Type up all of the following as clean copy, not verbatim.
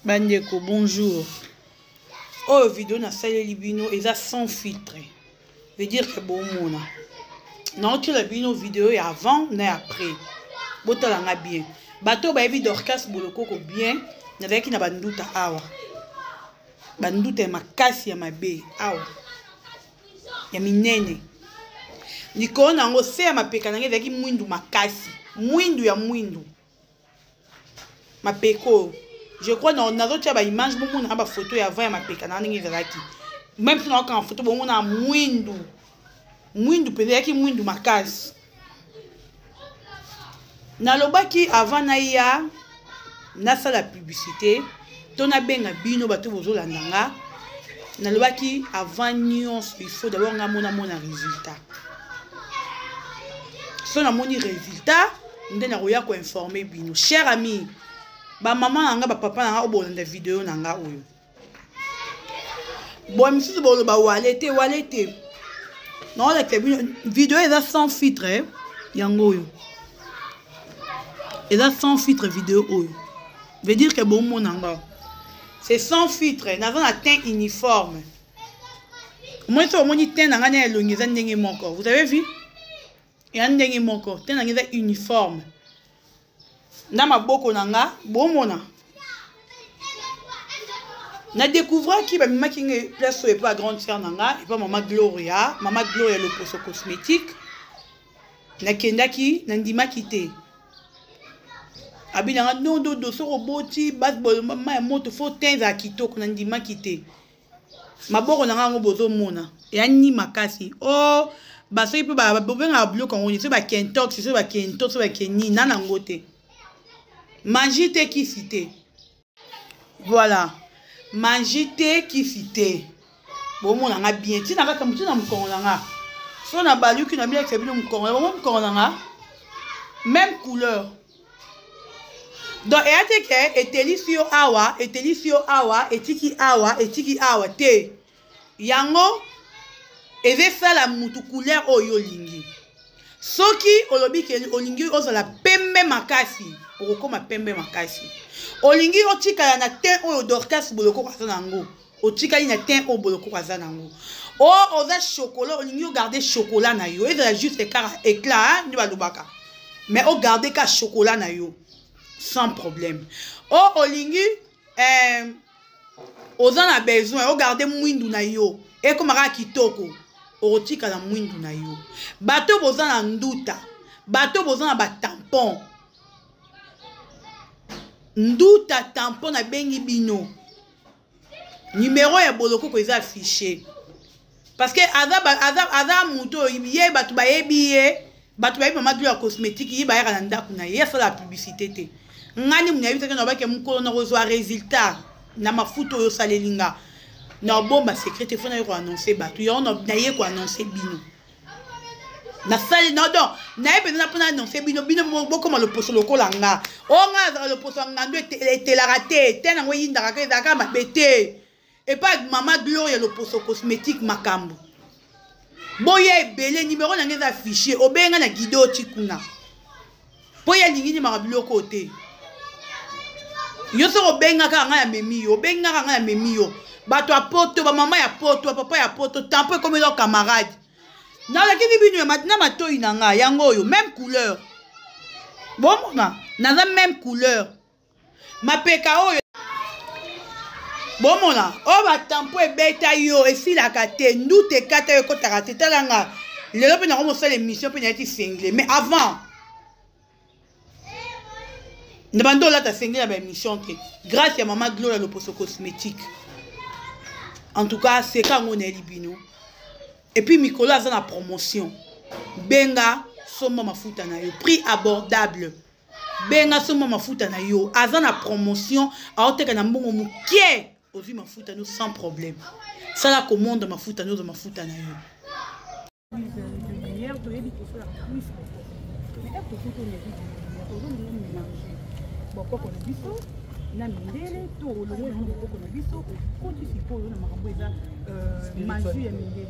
Bandeko bonjour. Oyo video nasaleli bino eza sans filtre. Veut dire que bomona. Naotiela bino video ya avant na ya après. Botala nga bien. Bato bayebi Dorcas Bolokoko bien, nazalaki na banduta awa. Banduta ya makasi ya mabe awa. Ya minene. Likolo na yango se ya mapeka na ngai ezalaki mwindu makasi. Mwindu ya mwindu. Mapeka oyo je crois nazotia ba image bomona na ba photo ya avant ya mapeka na ndenge ezalaki même si naokanga photo bomona mwindu mwindu mpenza eyaki mwindu makasi nalobaki avant naya nasala publicité to nabenga bino bato bozolanda nga nalobaki avant nyonso il faut d'abord nga mona mona résultat so namoni résultat nde nakoya koinforme bino. Cher ami, bamama na nga, bapapa na nga oyo bolanda video na nga oyo, boye misusu boloba wale te, wale te, naolakisa bino video eza sans filtre. Yango oyo eza sans filtre. Video oyo veut dire que bomona nga, c'est sans filtre. Naza na teint uniforme. Omoni, so omoni teint na ngai na elongi eza ndenge moko. Vous avez vu, ya ndenge moko, teint na ngai eza uniforme na maboko na nga. Bomona, na découvraki, bamemaki ngai place oyo epa grande sœur na nga, epa Mama Gloria, Mama Gloria Loposo Cosmétique. Nakendaki, nandimaki te. Abi nanga nondodo, soki oboti ma ya moto, faut teint ezala kitoko. Nandimaki te. Maboko na nga yango bozomona eya ni makasi o oh, basoki mpe bobengaka biloko yango nini, soki bakentox, soki bakento, soki bakeni na nango te, manji te, kisi te. Voilà, manji te, kisi te. Bomona nga bien ntina kaka motu na mokongo na nga. So na baluki na bilakisa bino mokongo, bongo mokongo na nga même couleur. Donc eya te ke etelisi yo awa, etelisi yo awa, etiki awa, etiki awa te. Yango eza esala mutu couleur oyo olingi. Soki olobi ke olingi ozala pembe makasi, okokoma pembe makasi. Olingi otikala na teint oyo Dorcas Bolokoko aza na yango, otikali na teint oyo Bolokoko aza na yango. O oza chocolat, olingi ogarde chocolat na yo, ezala juste kaka éclat nde balobaka, mais ogarde ka chocolat na yo sans problème. O olingi oza na besoin ogarde mwindu na yo ekoma kaka kitoko, okotikala mwindu na yo. Bato boza na nduta, bato boza na batampon, nduta, tampon, nabengi bino, numero ya Bolokoko eza affiché, parce que aza, aza, aza moto oyo ye bato bayebi ye, bato bayebi Mama Gloria Cosmétique. Ye bayaka na ndako na ye, ye asalaka publicité te. Ngani muna yebisaki na bake mokolo na kozwa résultat na mafuta oyo osaleli nga, na obomba secret te, faut naye koannonce bato yango. Naye koannonce bino, nasali non, donc naye mpenza mpona annonce bino, bino bokoma loposo lokola nga. Oyo nga nazalaka loposo ya ngando, etelaka te te, nango eyindaka kaka, ezalaka mabe te. Epai Mama Gloria Loposo Cosmétique, makambo boya ebele. Nimero na ngai eza affiché, obenga na guide oti kuna, mpo ye alingi ndimaka biloko oyo te. Yo soki obengaka ngai, amemi yo, obengaka ngai, amemi yo. Bato ya poto, bamama ya poto, bapapa ya poto, tampo ekomeli yo camarade. Nalakisi bino na matoi na ngai yango oyo, même couleur. Bomona, naza même couleur. Mapeka oyo bomona oyo, batampo ebeta yo, esilaka te, nduta ekata yo, ekotaka te. Tala nga lelo mpe nango mosala émission mpe nayeti sengle, mais avant na bando olata sengle na baémission te, grâce ya Mama Gloria Loposo Cosmétique. En tout cas, seka yango nayeli bino. Et puis mikolo aza na promotion, benga, somba mafuta na yo, prix abordable. Benga, somba mafuta na yo, aza na promotion, aoteka na mbongo mokie. Ozwi mafuta no sans problème, sala commande mafuta no, ozwa mafuta na yo. Lumière, toyebi kosalaka plus, mais ere tokuti oyo lumière, ozolinga mélange bokoko na biso na mindele, to olongo yango bokoko na biso, okoti sikoyo na makambo eza magie ya mindele?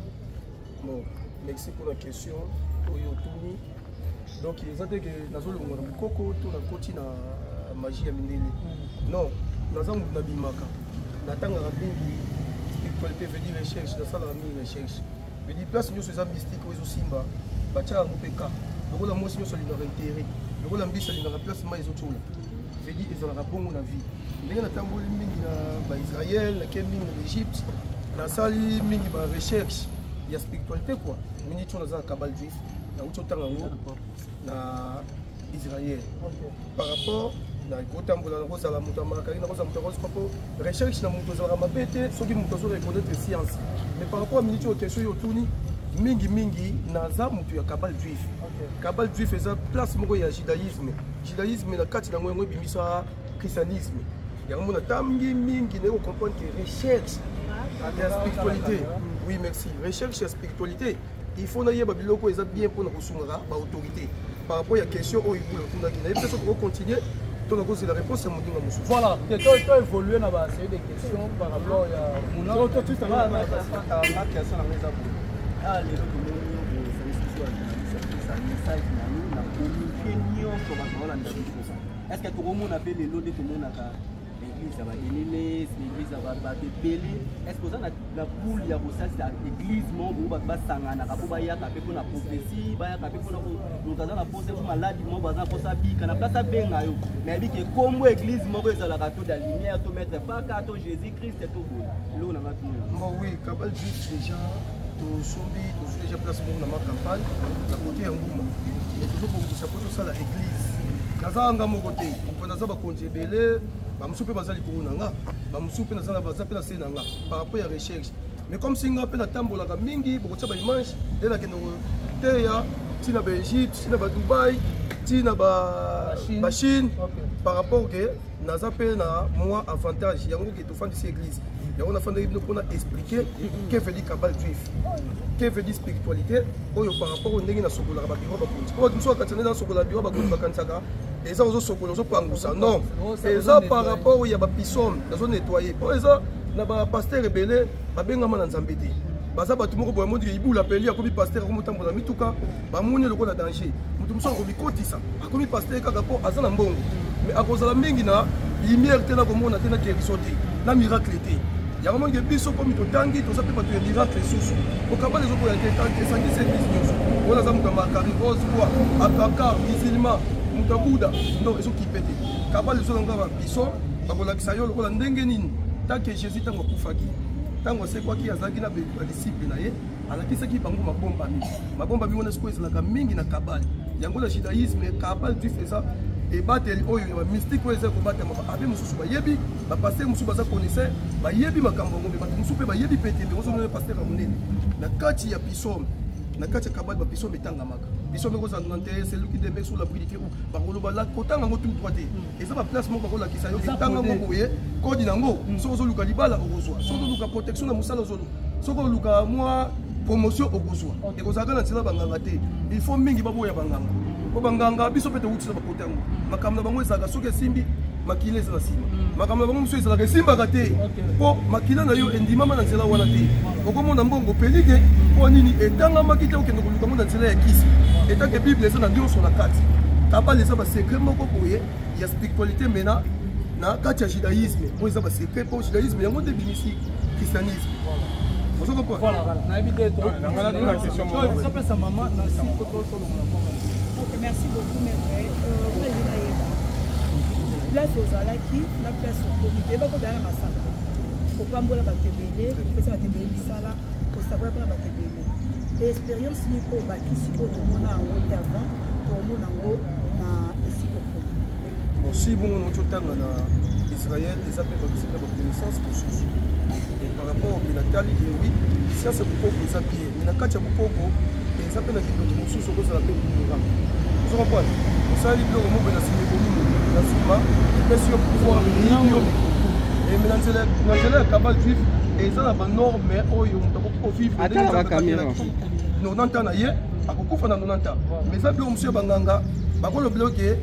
Bon, merci pour la question oyo otuni. Donc eza te ke nazolongwa na bokoko to nakoti na magie ya mindele, non. Naza moto nabimaka, natangaka mingi spiritualité, veut dire recherche, nasalaka mingi recherche. Veut dire place nyonso eza mystique oyo ezosimba, batiaka yango mpe ka lokola mwasi nyonso alingaka intérêt, lokola mbisi alingaka place mai ezotiola. Veut dire ezalaka bongo na vie. Ndenge natamboli mingi na baisrael, nake mingi na baegypte, nasali mingi barecherche ya spiritualité quoi. Mingi tio naza na cabale juif, nauti otanga yango na Israël. Par rapport na kotambola, nakozala moto ya makali, nakozala moto ya mpo recherche na moto ezalaka mabe te soki moto azo reconnaître science. Mais par rapport à minute oyo, question oyo otuni mingimingi, naza moto ya cabale juif. Cabale juif eza place moko ya judaïsme. Judaïsme na kati nango, yango ebimisa christianisme. Yango mona tangi mingi naye kocomprendre que recherche ya spiritualité, oui merci, recherche ya spiritualité, il faut nayeba biloko eza bien mpona kosungaka baautorité. Par rapport ya question oyo ibula otunaki, nayebi te soki okocontinue to nakozela réponse ya moninga mosusu. Voilà, to évoluer na ba série de questions par rapport ya Nga question na nga eza boye: ah, lelo tomoni yo bosalisi biso ya journaliste, apesa message na yo na communauté nyonso bato baolanda biso. Est ce que tokomona mpe lelo nde tomonaka église ya badeneles, église ya bato ebele, est ce que oza na poule ya kosalisa église moko boyo bato basanganaka mpo bayaka mpe mpona prophétie, bayaka mpe mpona moto aza na posa mpo maladi moko baza na posa abika, na place abenga yo, nayebi ke kombo église moko ezalaka to da lumière, to maître paka, to Jésus Christ, to boye? Eloko na nga tuna. Bon, oui, cabale juif déjà tosombi, tozwi déjà place moko na ma campagne na côté ya Nguma, mais tozobongisa mpo tosala église. Naza nga moko te, mpo naza bakonzi ebele, bamosusu mpe baza likolo na nga, bamosusu mpe naza baza mpe na se na nga par rapport ya recherche. Mais comme si nga mpe natambolaka mingi, bokotia baimage nde nakende koteya ntina baegypte, ntina badubai, ntina bachine, par rapport ke naza mpe na mwa avantage yango ke tofandisi église. Yango nafandaki bino mpona expliquer que veut dire cabale juif, que veut dire spiritualité oyo par rapport oyo ndenge nasokolaka babiro bakonzi. Po bato mosusu bakatisa nde nasokola biro bakonzi, bakanisaka eza ozosokola, ozopangusa. Non, eza par rapport ya bapisome nazo nettoyer, po eza na bapasteur ebele babengama na Nzambe te. Baza bato moko boye, mondike ibula peli akomi pasteur, akomi otambola mituka, bamoni lokola danger. Moto mosusu akomikotisa, akomi pasteur kaka mpo aza na mbongo, mais akozala mingi na lumière te, na komona te, na guérison te, na miracle te. Yango monike biso komi totangi, toza mpe bato ya miracle lisusu. Okabala ezokoya te, esangisi église nyonso oyo aza moto ya makari, rose croix, akakar, musulman, moto ya buda, donc ezokipe te. Kabala ezolanga babiso, bakolakisa yo lokola ndenge nini tant que Jésus, ntango akufaki, ntango asekwaki, azalaki na badisciple na ye, alakisaki bango mabombami. Mabombami wana sikoyo ezalaka mingi na kabale yango, na judaïsme. Kabale juif eza ebateli oyo ya bamystique oyo eza kobatama. Baabe mosusu bayebi, bapasteur mosusu baza connaisseur, bayebi makambo yango, me bato mosusu mpe bayebi mpe te. Ozomona pasteur ya monene na kati ya pisome, na kati ya kabale, bapisome etangamaka. Pisome ekozala 91, celui qui demeure sous l'abri du bakoloba kotanga yango tout droit te. Eza baplace moko bakolakisa yo, etanga yango boye, kodi nango. Soki ozoluka libala, okozwa. Soki ozoluka protection na mosala, ozoluka. Soki oluka mwa promotion, okozwa. Ekozalaka na nzela banganga te. Il faut mingi baboya banganga, po banganga biso mpe towutisa bakota yango. Makambo na bango ezalaka soki esimbi, makila eza na nsima. Makambo na bango mosusu ezalaka esimbaka te, mpo makila na yo endimama na nzela wana te. Okomona mbongo peli te, mpo nini? Etangamaki te. Okende koluka ngo na nzela ya kisi etake. Bible eza na nyonso na kati. Kabale eza basecret moko boye ya spiritualité mena na kati ya judaïsme oyo eza basecret, mpo judaïsme yango nde ebimisi christianisme. Ozo comprendre? Nayebi te, topesa mama na siko tolongola. Ok, merci beaucoup, maître. Nayeba place ozalaki na place okomi. Toyeba kozala na masanga, kopambola bato ebele, kopesa bato ebele misala, kosakola mpona bato ebele. Expérience nini mpo obakisi oyo tomona yango te avant, tomona yango na esika okomi? Bon, si bongo nauti otanga na Israel, eza mpe bakisi mpe baconnaissance mosusu. Et par rapport ke natali ke oui, science ya bokoko eza bien, mais na kati ya bokoko eza mpe na kindoki mosusu. Okozala mpe ignorant, ozo comprendre, osali biloko moko na nsima, ekomi na nsima epesi yo pouvoir, eyibi yo mikolo. Mais na nzela ya cabale juif eza na banorme oyo moto akoki kovivre Atala bacaméra. 90 ans na ye, akokufa na 90 ans. Mais eza biloko mosusu ya banganga, bakolobela oke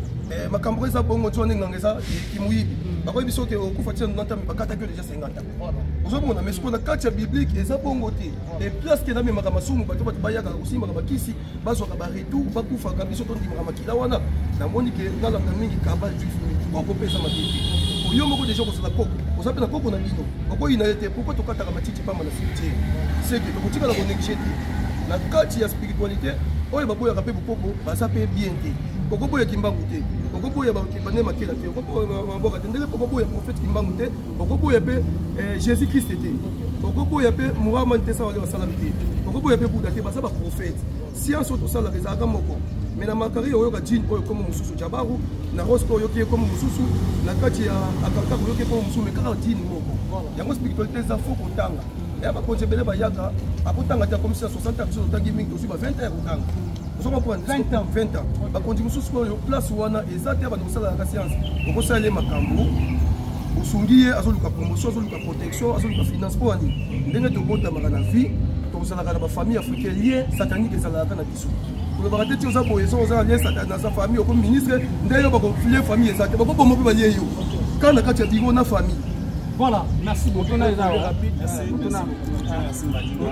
makambo eza bongo ti wana nganga eza kimoyibi. Bakoyebi soki okufa tina 90 ans, mais bakataki yo déjà 50 ans, ozomona. Mais sikoyo na kati ya biblique eza bongo te. E place ke namemaka masumu, bato bayakaka kosimbaka bakisi, bazwaka baretour, bakufaka. Biso tondimaka makila wana. Namoni ke nalanda mingi cabale juif, koko mpe eza mabe te. koko, yo moko deja okozala koko, oza mpe na koko na bino, okoyina ye te. Pourquoi tokataka matiti pamba na cimetière? Seke tokotikala konéglige te na kati ya spiritualité oyo baboyaka mpe bokoko baza mpe bien te. Okoboya Kimbangu te, okoboya bane makela te, okoboya te ndenge okoboya prophète Kimbangu te, okoboya mpe Jésus Christ te, okoboya mpe Muhammad te, sawale basalami te, okoboya mpe Buda te, baza baprophète. Science oyo tosalaka ezalaka moko, mais na makari oyoka jean oyo komo mosusu, jabaru na rosco oyoki ye komo mosusu, na kati ya akakaka oyoki ye komo mosusu, mais kaka jean moko. Yango spiritualité eza fo kotanga. Ya bakonzi ebele bayaka akotanga te, akomisi na 60 ans. Biso totangi mingi, tozwi ba 20 ans ya kotanga. Ozo comprendre? 20 ans. 20 ans. Bakonzi mosusu oyo place wana eza te, bando kosalaka science, okosala ye makambo, osungi ye, azoluka promotion, azoluka protection, azoluka finance. Mpo wani ndenge tobotamaka na vie, tozalaka na bafamille africaine, lien satanique ezalaka na biso. Kolobaka te ti oza boye, so oza na lien na sa famille, okomi ministre nde yo bakofilie famille eza te, bakoboma mpe balie yo kaka na kati ya biro na famille. Voilà, merci beaucoup. Merci, merci beaucoup.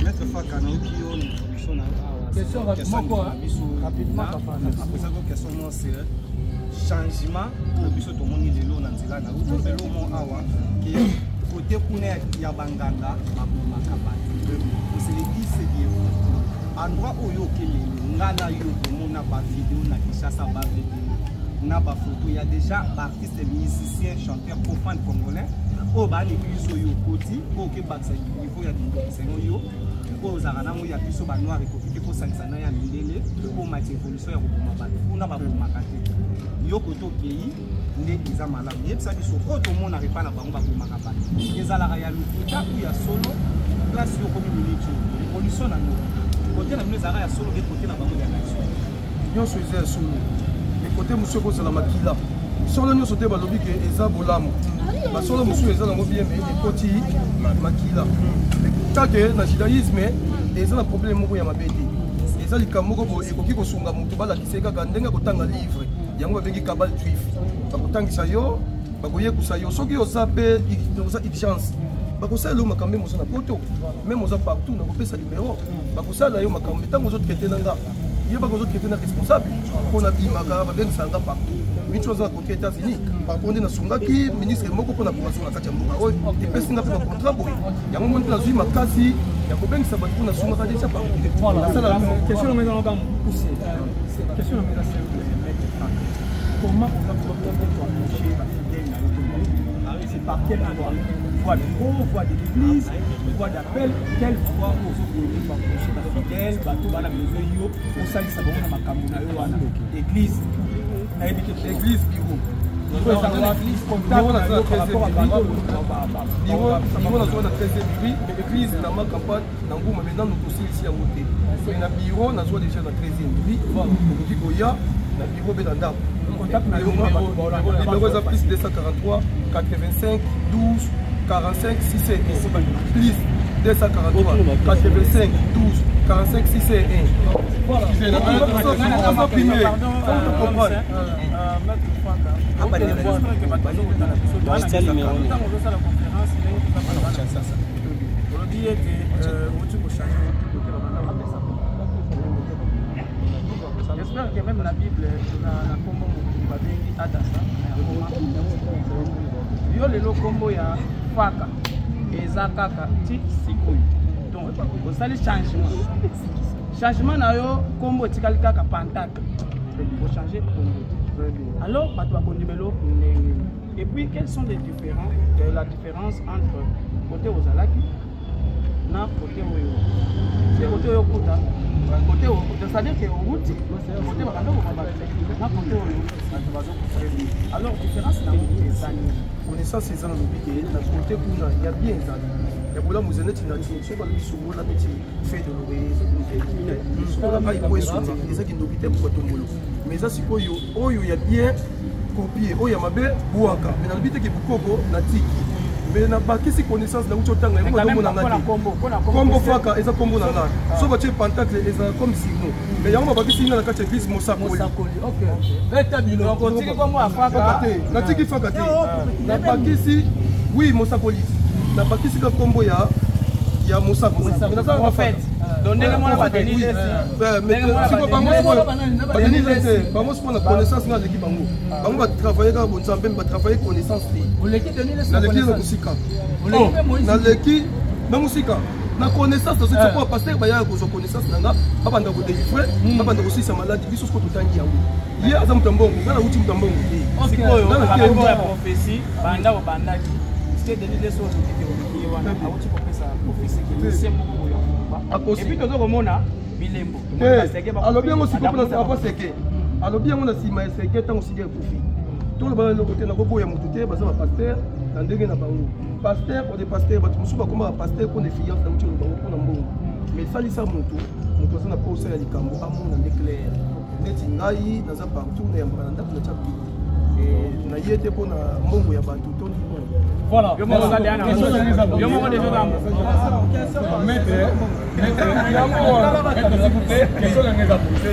Maître Faka, nayoki yo na introduction na question moko rapidement. Apesaki question moko, c'est changement oyo biso tomoni lelo na nzela na yo lelo mo awa ke kote kuna ya banganga babomaka bato. Oseleki endroit oyo okelelo, nga na yo tomona bavideo na Kinshasa, bavideo na bafoto ya déjà baartiste, musicien, chanteur profane congolais oyo baa na église oyo okoti, oyo okebakisa niveau ya kindokisa yango yo oyo ozalaka nango ya biso banoir ekoki te kosangisa na ya mindele mpo mati évolution ya koboma bato kuna babomaka te. Yo kote okei nde eza malamu, yebisa biso oyo tomonaka epai na bango babomaka bato ezalaka ya lokuta ou ya solo? Place yo okomi miniti oyo, évolution nango kote na bino ezalaka ya solo ke kote na bango ya solo? Nyonso eza ya solo, mais kote mosusu ekozala makila. Solo nyonso te balobi ke eza bolamu. Basolo mosusu eza nango bien, mais ekoti makila. Take na judaïsme eza na problème moko ya mabe te, eza likambo moko boye ekoki kosunga moto. Balakisa ye kaka ndenge akotanga livre yango babengi Kabbale juif, bakotangisa yo, bakoyekusa yo. Soki oza mpe oza urgence, bakosalela yo makambo. Oza na poto, même oza partout, nakopesa numero, bakosala yo makambo. Ntango ozotraite na nga, yebaka ozotraite na responsable mpona bimaka babengisaka nga partout. Miti oza na kote États-Unis, par rapport nde nasungaki ministre moko mpona formation na kati ya mboka oyo, epesi nga mpe bacontrat boye. Yango moni mpe nazwi makasi ya kobengisa bato mpo nasungaka déjà partout. Question na nga mokuse, question na nga eza simple, maître Frank: comment oza koapprocher bafidèle na yo? C'est par quelle voie? Voie bureau, voie de l'église, voie d'appel, quelle voie ozokoki koapprocher bafidèle, bato bana besoin yo osalisa bango na makambo na yo wana? Église, nayebi te. Église, bureau. Contact na yo par rapport à bango? Bureau nazwa na 13e rue, église na ma campagne na Nguma, mais nanu tosilisi yango te. Mais na bureau nazwa déjà na 13e rue, okoki koya na bureau mpe na ndako. Contact na yo? Numéro eza plus 243 85 12 45 6 1, plus 243 85 12 45 6 1. Voilà. Ozopime comprendre. Ntango ozosala conférence, ndenge toza, olobi ete outi kochange kote babanda. J'espère que même na Bible, na kombo mokili babengi Adasa na yo lelo, kombo ya Faka eza kaka ti sikoyo. Donc osali changement na yo, kombo etikali kaka Pentacle, ochange kombo. Alors bato bakondimelo ndenge? Et puis quels sont les différents, la différence entre côté ozalaki na côté oyo se côté oyo okuta, côté oyo, c'est-à-dire que outi côté bakanda koma bato na côté oyo bato bazokosa, alors différence nango eza nini? Connaissance eza na lobi ke na côté kuna ya bien ezali ya bolamu, eza neti na soki balobi sungola neti fait de l'oreiller, sungola ngai po esunga, eza kindoki te, po tombolo. Mais eza sikoyo oyo ya bien copie, oyo ya mabe bwaka. Mais nalobi te ke bokoko natiki, mais nabakisi connaissance nauti otanga yango. Bazomona nga te, kombo Faka eza kombo na nga. So batie Pentacle, ezala comme signe, mais yango babakisi nga na kati ya église mosakoli. Natiki Faka te, nabakisi oui mosakoli, nabakisi ka kombo ya mosakoli. Bango sikoyo na connaissance nga aleki bango. Bango batravaille kaka bonzambe, mais batravaille connaissance te. Naleki na mosika, naleki na mosika na connaissance. Nazotia mpo pasteur bayaka kozwa connaissance na nga, babanda kodelivre, babanda kosilisa maladi. Biso sikoyo totangi yango. Ye aza moto ya mbongo, nga nauti moto ya mbongo te. Sikoyo ya prophétie banda obandaki, parce Denis Leso olobi ke olobi ye wana awuti kopesa prophétie ke se moko boye akufa, et puis tozo komona bilembo. Alobi yango sikoyo mpona apa seke, alobi yango na nsima ya seke. Ntango sike ekufi, toloba eloko te, nakoboya motu te. Baza bapasteur na ndenge na bango, pasteur ode pasteur. Bato mosusu bakoma bapasteur mpona influence, nauti oloba bango mpona mbongo. Mais esalisa motu, moto aza na posa ya likambo amona nde clair. Neti ngai naza partout, nayambaka na ndako, natya bible na ye te mpona mbongo ya bato to. Voilà. Yo moko déjà. Maître, maître, s'il vous plaît, question na ngai eza posé.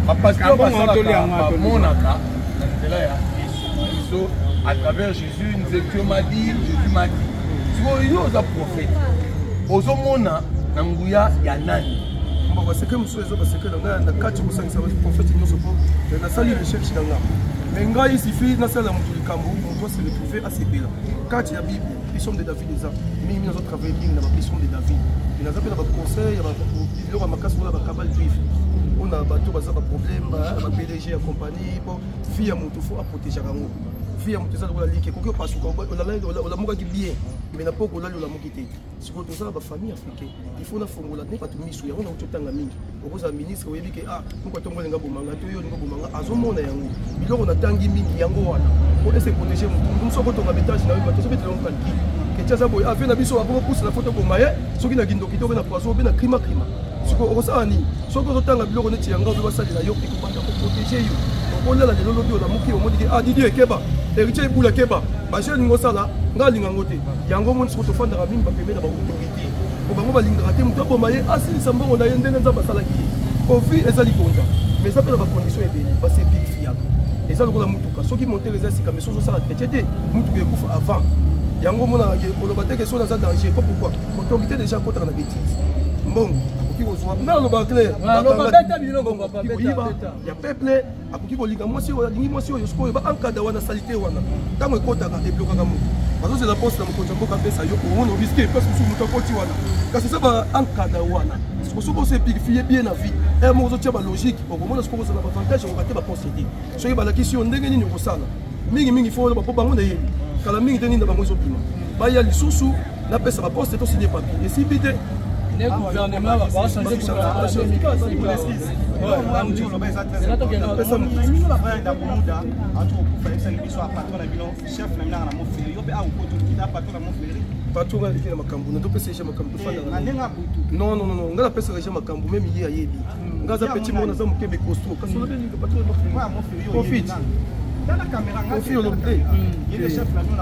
Bapasteur basalaka, bamonaka na nzela ya Yesu biso, à travers Jésus, Dieu m'a dit, Jésus m'a dit. Sikoyo yo oza prophète, ozomona na nguya ya nani? Bon, basecret mosusu eza basecret na ngai na kati, kosangisa baprophète nyonso, mpo nasali recherche na nga. Mais ngai suffit nasala moto likambo, moto ase retrouve, asepela. Kati ya Bible, Psaume de David eza mingi. Mingi nazotravaille mingi na bapsaume de David, mais naza mpe na baconseil ya biloko ya makasi mpona bakabbale juive, mpona bato baza baproblème, baPDG ya compagnie. Po vie ya moto, faut aprotégeaka yango. Vie ya moto eza lokola like, ekoki opasuka. Olamukaki bien, mais na poko olali, olamuki te. Sikoyo tozala bafamille africain, il faut nafongola nde bato miso. Yango nauti otanga mingi. Okozala ministre, oyebi ke ah, moko atongo olinga bomanga to yo olinga bomanga, azomona yango. Biloko natangi mingi yango wana po ese protéger motu. Motu mosu akotonga betage na yo, bato ozobetela ngo calcul keti aza boye, ave na biso akokopusa na foto boma ye. Soki na kindoki te, obe na poison, obe na crima crima, sikoyo okosala nini? Soki ozotanga biloko neti yanga, obe basalela yo, ekobanda koprotéger yo. Okolala lelo, lobi olamuki, omoni ke ah, Didier keba, Héritier ebula keba, baje olingi osala, nga alinga yango te. Yango omoni sikoyo tofandaka mingi bapembe na baautorité, po bango balingaka te moto aboma ye, asilisa mbongo na ye ndenge Nzambe asalaki ye. Po vie eza likonza, mais eza mpe na bacondition ebele. Basepurifiaka, eza lokola motuka, soki moteur eza sika, mais soki ozosala chrétien te, motuka ekufa avant. Yango omonaka ke koloba te ke soki naza danger. Po pourquoi? Autorité déjà akotaka na bétise, mbongo akoki kozwa. Nga aloba clair, koyiba ya peuple, akoki kolinga mwasi oyo alingi, mwasi oyo. Sikoyo baankada wana, saleté wana, ntango ekotaka, eblokaka moto. Bazozela poste na mokonzi ya mboka apesa yo, omona oriske place mosusu moto akoti wana. Kasi eza baankada wana. Soki ose purifie bien na vie ere moko, ozotia balogique, okomona sikoyo kozala baavantage, okoka te baposte te. Soki balakisi yo ndenge nini okosala, mingimingi fo oloba, mpo bango nayebi kala mingi te nini na bango ezobima. Baya lisusu, napesa baposte, tosigne papier, esimbi te. Ne gouvernement bachange. Patron aleki na makambo, natopesa ye makambo, tofandaka. Non, non, non, nga napesaka ye makambo, même ye ayebi nga aza petit moko, naza moke, mais costaud. Kasi olobi nini, patron? Profite, Kofi olobi te,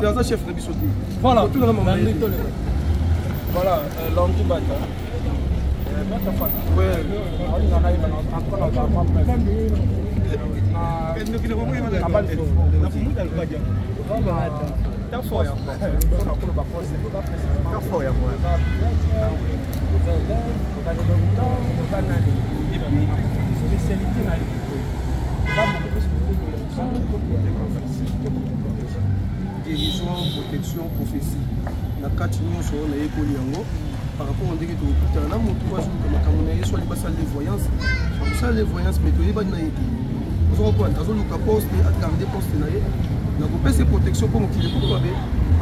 aza chef na biso te. Voilà. Otunaka mama. Voilà, Landry Bata. Maître Fata. Ouais. En tout cas, na ba na bali so. Spécialité na yo eza beaucoup plus guérison, protection, prophétie. Na kati nyonso oyo nayekoli yango par rapport ndenge tokokutana na motu oyo azoluka makambo na ye, so ali basala le voyance, akosala le voyance, mais toyebani na ye te. Ozo comprendre, azoluka poste, agarde poste na ye, nakopesa protection mpo mokili ekoko mabe,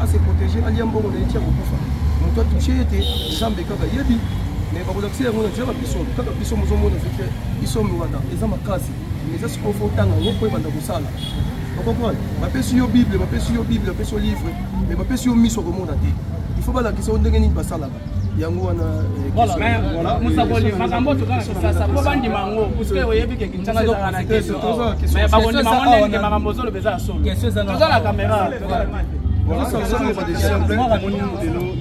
ase protéger, alia mbongo na ye ti akokufa, moto atouche ye te. Nzambe kaka yebi, mais bakolakisa yango na nzela babiso kaka. Biso mozomona vite, biso wana eza makasi, mais eza sikoyo fo otanga yango mpo ebanda kosala. Ocomprendre, bapesi yo Bible, bapesi yo Bible, bapesi yo livre, mais bapesi yo miso komona te. Il faut balakisa yo ndenge nini basalaka yango wana. Mosakoli, makambo toza na Kisasa mpo bandima yango, puisque oyebi ke Kinshasa ezalaka na question, mais bakondima yango ndenge makambo ozoloba eza ya solo. Toza na caméra. Lelo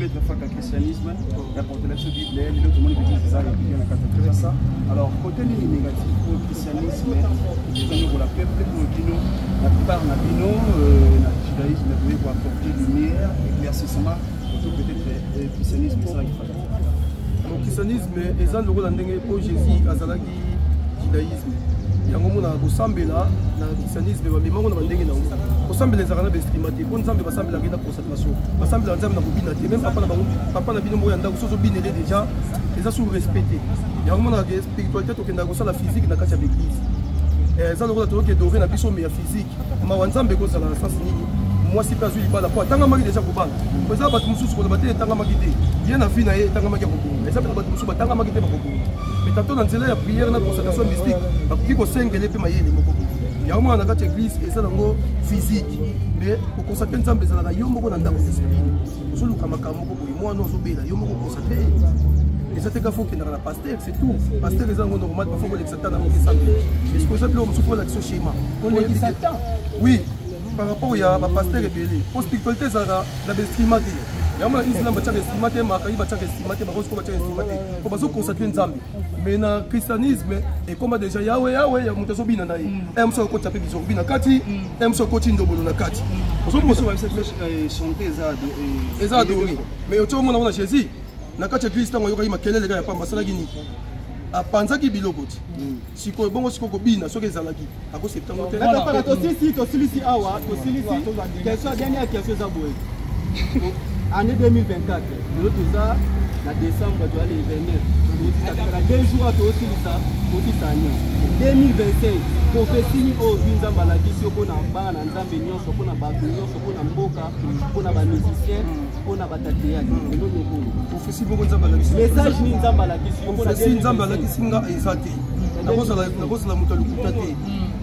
maître Faka, christianisme apporte biso Bible, lelo tomoni église eza république na kati ya Kinshasa. Alors côté nini négatif oyo christianisme ezonyokola peuple, oyo bino, la plupart na bino na judaïsme, boye koapporter lumière, éclaircissement autour peut-être christianisme esalaki Faka? Bon, christianisme eza lokola ndenge mpo Jésus azalaki judaïsme, yango omonaka kosambela na christianisme bamemango na bandenge na yango. Kosambela ezalaka na bainstrument te, mpo Nzambe basambelaka ye na concentration, basambelaka Nzambe na kobina te. Même papa na bango, papa na bino moko ya ndako, soki ozobinele déjà eza sous respect te. Yango omonaka ke spiritualité tokendaka kosala physique na kati ya baeglise, eza lokola toyoki edore na biso me ya physique. Mawa Nzambe ekozala na sens nini? Mwasi mpe azwi libala mpo atangamaki deja kobala. Po eza bato mosusu koloba te etangamaki te, ye na vie na ye etangamaki ya kobonga. Eza mpe na bato mosusu batangamaki te bakobonga, mais tanto na nzela ya prière na concentration mystique bakoki kosengele mpe mayele moko. Yango mwana na kati ya église eza nango physique, mais koconcentre Nzambe ezalaka yo moko na ndako, discipline, ozoluka makambo moko boye, mwana ozobela, yo moko concentre. Eza te ka fo okendaka na pasteur, c'est tout. Pasteur eza yango normal, parfois kolekisa ta na kokesambela, est ce que eza biloko mosusu kolakisa schéma? Kolekisa temps. Oui, par rapport ya bapasteur ebele, po spiritualité ezalaka na bainstrument te. Yango na islam batiaka instrument te, makai batiaka instrument te, bakosi ko batiaka instrument te, po bazoconsacre Nzambe. Mais na christianisme ekoma déjà yawe yawe ya moto azobina na ye, e mosu akotisa mpe bizorbi na kati, e mosu akoti ndobolo na kati. Eza adori, mais otie omona ngo na Jésus na kati ya église, ntango ayokaki makelele kaka ya pamba, asalaki nini? Apanzaki biloko ti sikoyo. Bongo sikoyo kobina soki ezalaki akoseptango te. Voilà. Tosilisi, tosilisi awa, tosilisi. Question, dernière question eza boye: année 2024, lelo toza na décembre, toza le 29, na 2 jours tosilisa, tosilisa année 2025. Prophétie nini oyo ozwi, Nzambe alakisi yo mpona bana na Nzambe nyonso, mpona bato nyonso, mpona mboka, mpona bamusicien, mpona bato ya théâtre lelo lokolo? Prophétie moko Nzambe alakisi? Message nini Nzambe alakisi yo mpona Prophétie Nzambe alakisi nga eza te. Nakozala moto ya lokuta te.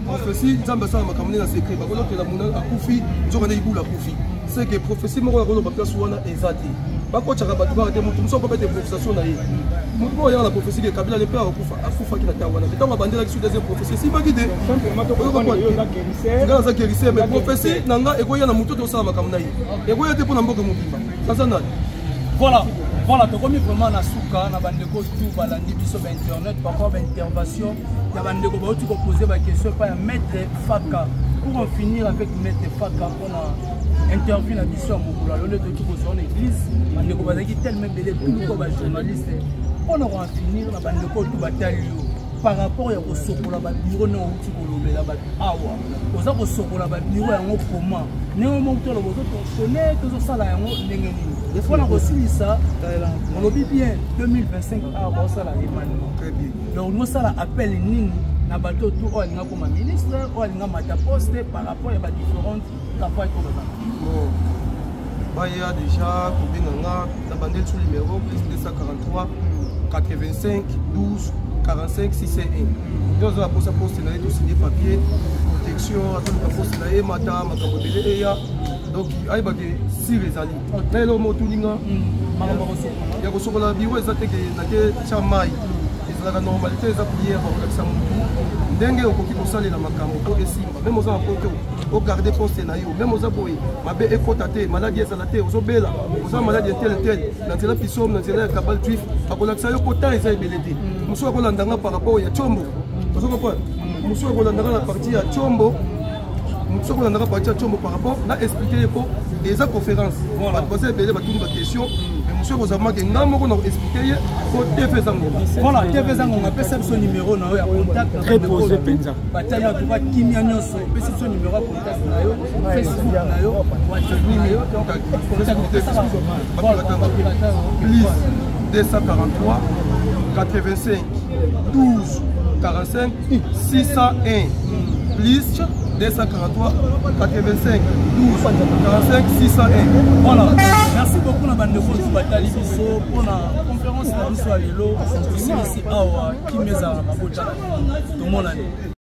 Prophétie, Nzambe asala makambo nde na secret. Bakolokela muna akufi, nzoka nde ibula akufi. C'est que prophétie moko nakoloba place wana eza te. Bakotaka bato kaka te. Motu mosusu akobeta improvisation na ye. Motu moko ayaka na prophétie ke Kabila le père akufa, akufaki na ntango wana. Ntango abandelaki su deuxième prophétie, esimbaki te. Nga naza guérisseur, mais prophétie na nga ekoya na motu tosala makambo na ye, ekoya te mpo na mboka mobimba. Naza nani? Voilà, tokomi vraiment na suka. Na bandeko tu balandi biso bainternet, parfois baintervention ya bandeko bauti kopose baquestion epai ya maître Faka. Pour en finir avec maître Faka, mpona interview na biso ya mokolo alo nde toki kozwa na église, bandeko bazalaki tellement ebele, tuluko bajournaliste. Mpona koen finir na bandeko tu batali yo par rapport ya kosokola babiro ndenge outi kolobela bato awa, oza kosokola babiro yango comment? Ndenge moko toloba, ozotorsionne, tozosala yango ndenge nini? Mpona kosilisa, olobi bien 2025 awa baosala remaniement, donc nosala appel nini na bato tu oyo alinga koma ministre, oyo alinga mata poste, par rapport ya badifférente campagne oyo baza? Bon, baya déjà kobenga nga na bandeli sur numéro plus 243 85 12 45 601. Nde aza na posa poste na ye, tosigne papier protection, azoluka poste na ye, mata makambo ebele eya. Donc ayebake sire ezali na eloko moko tuninga ya kosokola biro eza te ke nake tya mai, ezalaka normalité, eza prière. Bakolakisa motu ndenge okoki kosalela makambo mpo esimba. Même oza na poto, ogarde poste na yo, même oza boye, mabe ekota te, maladi ezala te, ozobela, oza maladi tel tel, na nzela pisome, na nzela ya kabal juif, akolakisa yo. Kota eza ebele te. Mosusu akolanda nga par rapport ya Tshombo, ozo comprendre? Mosusu akolanda nga na partie ya Tshombo, mosusu akolanda nga partie ya Tshombo par rapport na expliquer ye, po eza conférence, bato baza ebele, batuni baquestion. Mais mosusu akozala make nga moko na koexpliquer ye, po TV eza ngonga. Voilà, TV eza ngonga. Apesa biso numéro na yo ya contact. Très posé mpenza. Batali en tout cas kimia nyonso. Opesi biso numéro ya contact na yo, Facebook na yo, WhatsApp na yo. Plus 243 85 12 45 601, plus 243 85 12 45 601. Voilà, merci beaucoup na bandeko oyo batali biso mpona conférence na biso ya lelo. Tosilisi awa. Kimia ezala na mabota. Tomonani.